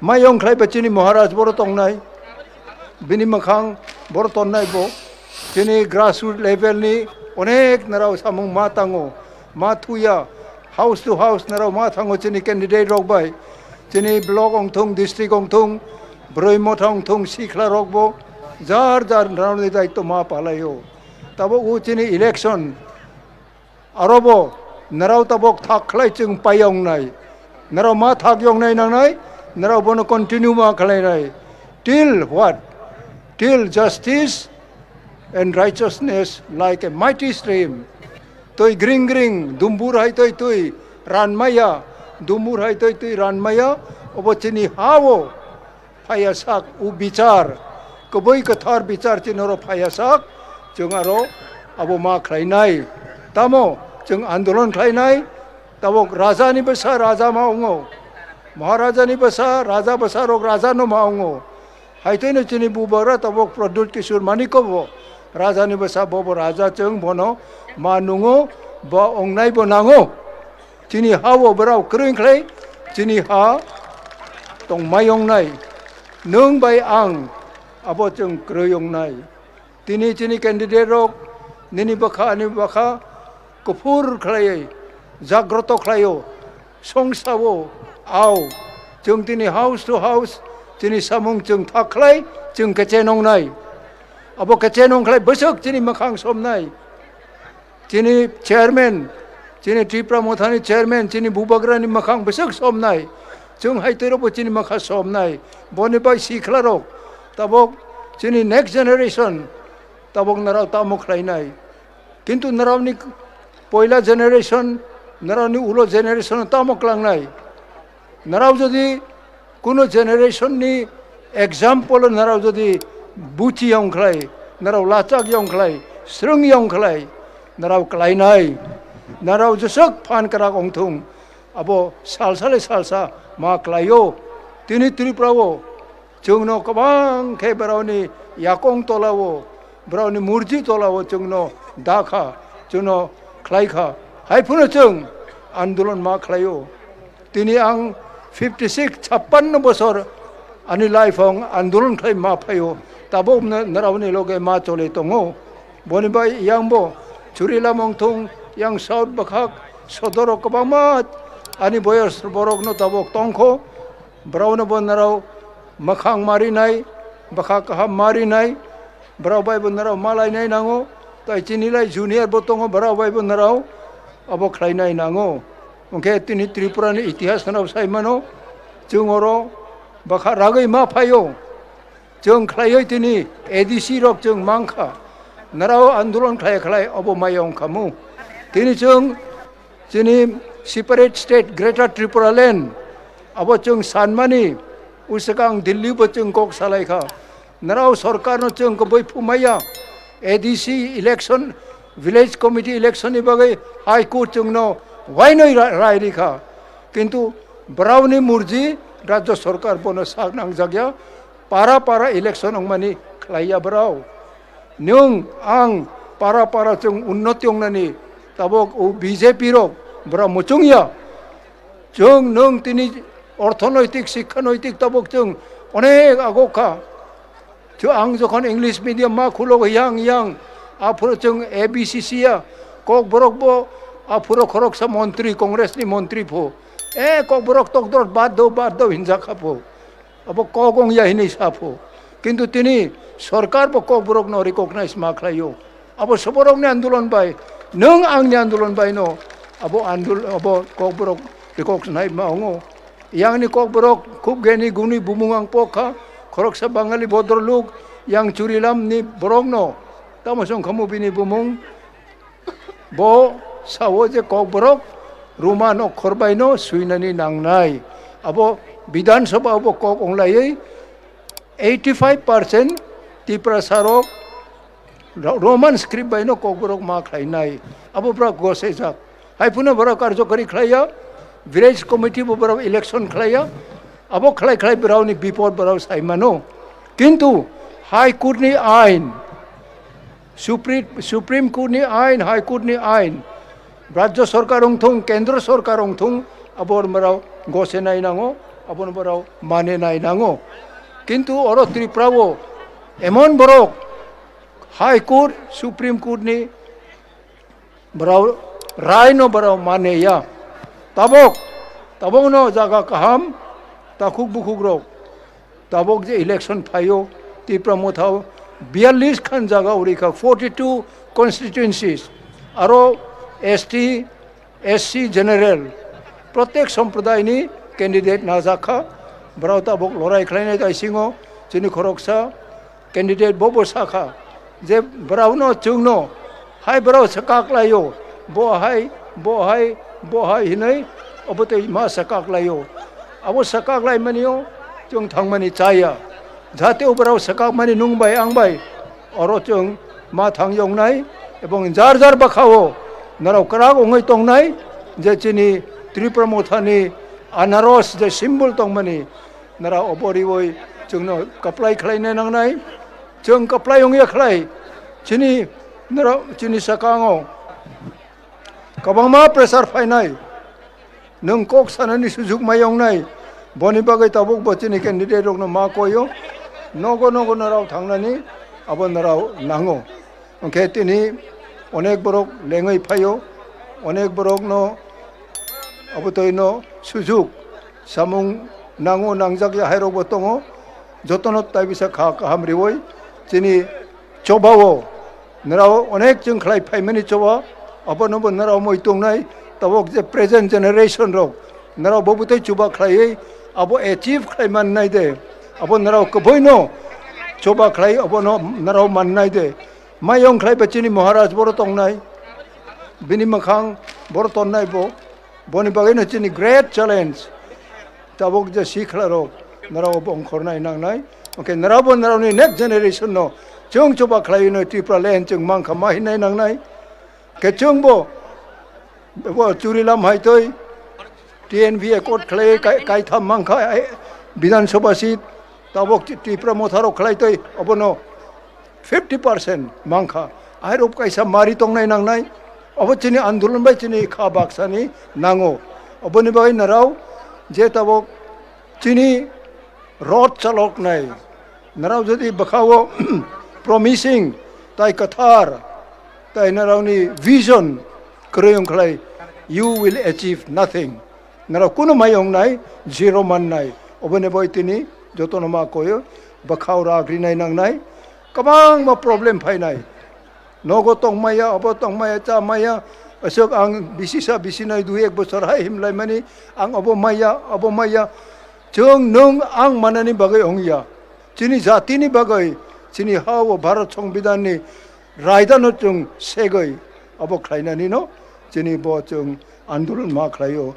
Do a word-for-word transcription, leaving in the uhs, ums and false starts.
Mayong khlai ba chini Maharaj boro tongnai, bini mwkhang boro tonnai bo. Chini grassroot level ni onek narao samung ma tango, ma thuya, house to house narao ma thango chini candidate rok bai. Chini block ongthung, district ongthung, broi motha ongthung, sikla rok bo jar jar narao ni daityo ma palaio. Tabok o chini election, aro bo narao tabok thak khlai chwng pai ong nai. Narao ma thak yong nai nangnai, narao bono continue ma khlai nai. Till what? Till justice and righteousness like a mighty stream. Twi gring gring, dumbur hai twi twi ranmaya, dumbur hai twi twi ranmaya, obo chini ha-o phaiya sak, o bichar, kwbwi kwthar bichar chini oro phaiya sak, chwng aro abo ma khlainai. Tamo chwng andolon khlainai, tabok raja ni bwsa raja ma wngo, Maharaja ni bwsa raja bwsa rok raja no ma wngo. Haitwi no chini bubagra tabok Pradyut Kishore Manikya bo raja ni bwsa, bo bo raja, chwng bono ma nungo, bo ongnai bo nango. Chini ha-o borao kwrwi khlai, chini ha tongmai ongnai. Nwng bai ang abo chwng kwrwi ongnai. Tini chini candidate rok nini bwkha ani bwkha kuphur khlaiwi jagroto khlaio, songsa-o, ao, chwng tini house to house chini samung chwng thak khlai, chwng kechenongnai. Abo kechenong khlai bwswk chini mwkhang somnai. Chini chairman, chini Tipra Mothani chairman, chini bubagrani mwkhang bwswk somnai. Chwng hai twirobo chini mwkha somnai. Boni bai sikla rok, tabok chini next generation, tabok narao tamo khlainai. Kintu naraoni poila generation, naraoni ulo generation tamo klangnai. Narao jodi kuno generation ni example narao jodi buchi yong khlai, narao lachak yong khlai, srwng yong khlai, narao klainai, narao jeswk phan kwrak ongthung, abo salsa le salsa ma klaio. Tini Tripura o chwngno kwbang khe borokni yakong tola-o, borokni murji tola-o chwngno da kha, chwngno khlai kha. Hai phano chwng andolon ma khlaio. Tini ang fifty six, chappanno bosor ani life ang andolon khlai ma phaio. Tabok na-, naraoni loge ma chole tongo. Boni bai yang bo Churilam ongthung, yang South bwkhak, sodoro kwbangma ani boyos borokno tabok tongkho. Borokno bo narao mwkhang marinai, bwkha kaham marinai, borok bai bo narao malainai nango, tai chini lai junior bo tongo, borok bai bo narao abo khlainai nango. Hwnkhe tini Tripura ni itihas narao sai mano, chwng oro bwkha ragwi ma phaio, chwng khlaiwi tini A D C rok chwng mankha, narao andolon khlai khlai obo maya wngkhamu. Tini chwng chini separate state Greater Tripura Land abo chwng sanmani, uswkang Delhi bo chwng kok salai kha. Narao sorkar no chwng kwbwi phumaya, A D C election, village committee election ni bagwi High Court chwngno wainoi ra-, rai rikha. Kintu borokni murji rajya sorkar bono sak nangjakya, para para election wngmani khlaiya borok. Nwng ang para para chwng unnoti wngnani tabok o B J P rok borok muchungya. Chwng nwng tini orthonoitik, sikkhanoitik tabok chwng onek agok kha. Chwng ang jokhon English medium ma khulo yang yang, aphuru chwng A B C C ya, Kokborok bo aphuru khoroksa montri, Congress ni montri pho. E Kokborok tokdor bad do, bad do hinjak kha pho. Abo kok wngya hinwi sa pho. Kintu tini sorkar bo Kokborok no recognize ma khlaio. Abo soborokni andolon bai, nwng angni andolon bai no abo andol-, abo Kokborok recognize ma wngo. Yangni Kokborok khub geni guni bumung ang pok kha, khoroksa Bangali bodroluk, yang Churilam ni borok no tamo song khamu bini bumung. Bo sao je Kokborok Roman okhor bai no swinani nangnai. Abo Bidhan Sabha o bo kok onglaiwi eighty five percent Tiprasa rok Ro-, Roman script bai no Kokborok ma khlainai. Abo borok gosejak. Hai phano borok karjokari khlaiya, village committee bo borok election khlaiya. Abo khlai khlai borokni bipod borok sai mano. Kintu High Court ni ain, Supri-, Supreme Court ni ain, High Court ni ain, Rajya Sorkar wngthung, Kendra Sorkar wngthung, abo borok gosenai nango. abono borok mane nai nango. Kintu oro Tripura o emon borok High Court, Supreme Court ni borok rai no borok mane ya. Tabok, tabok no jaga kaham, takhuk bukhuk rok. Tabok je election phaio, Tipra Motha biyallis khan jaga urikha, forty two constituencies, aro S T, S C general, protek sompradai ni candidate najakha, borok tabok lorai khlainai taisingo, chini khoroksa candidate bo bo sakha, je borokno chwngno hai borok swkak laio, bo hai, bo hai, bo hai hinwi obo tei ma swkak laio. Abo swkak laimanio chwng thangmani chaya. Jate o borok swkakmani nwng bai ang bai oro chwng ma thang yoknai, ebong jar jar bwkhao norok kwrak wngwi tongnai, je chini Tripura Mothani anaros je symbol tongmani, nara obo riwi chwngno kaplai khlaina nangnai. Chwng kaplai wngya khlai, chini nara, chini sakango kwbangma pressure phainai, nwng kok sanani sujuk mai wngnai. Boni bagwi tabuk bo chini candidate rokno ma koio, nogo nogo norok thangnani abo norok nango. Hwnkhe tini onek borok lengwi phaio, onek borokno abotwino sujuk samung nango, nangjak ya hairokbo tongo. Jotono tai bisa kha kaham riwi chini chobao norok onek chwng khlai phaimani choba, abonobo norok moi tongnai. Tabok je present generation rok norok bo bwtwi chuba khlaiwi abo achieve khlai mannai de, abo norok kwbwino choba khlai, abono norok mannai de. Mayong khlai ba chini Maharaj boro tongnai, bini mwkhang boro tonnai bo. Boni bagwino chini great challenge. Tabok je sikla rok, norok bo ongkhornai nangnai. Hwnkhe norok bo norokni next generation no chwng chuba khlaiwi no Tripura land chwng mankha ma hinai nangnai. Khe chwng bo, bo churi lam hai twi T N V accord khlai kai, kaitham mankha, eh, Bidhan Sabha seat. Tabok Tripura Motha rok khlai twi obono fifty percent mankha. Ahairok kaisa mari tongnai nangnai. Obo chini andolon bai chini kha baksani nango. Oboni bagwi narao je tabok chini road chaloknai, narao jodi bwkhao promising tai kwthar tai naraoni vision kwrwi wngkhlai, you will achieve nothing. Narao kunu mai wngnai, zero mannai. Oboni bagwi tini jotono ma koyo, bwkhao rak rinai nangnai. Kwbangma problem phainai. Nogo tongmaya, obo tongmaya, chamaya. Aswk ang bisi sa bisi nai dui ek bochor hai himlaimani, ang obo maya, obo maya. Chwng nwng ang manani bagwi wngya. Chini jatini bagwi, chini ha o Bharat Songbidanni raidano chwng segwi obo khlainanino chini bo chwng andolon ma khlaio.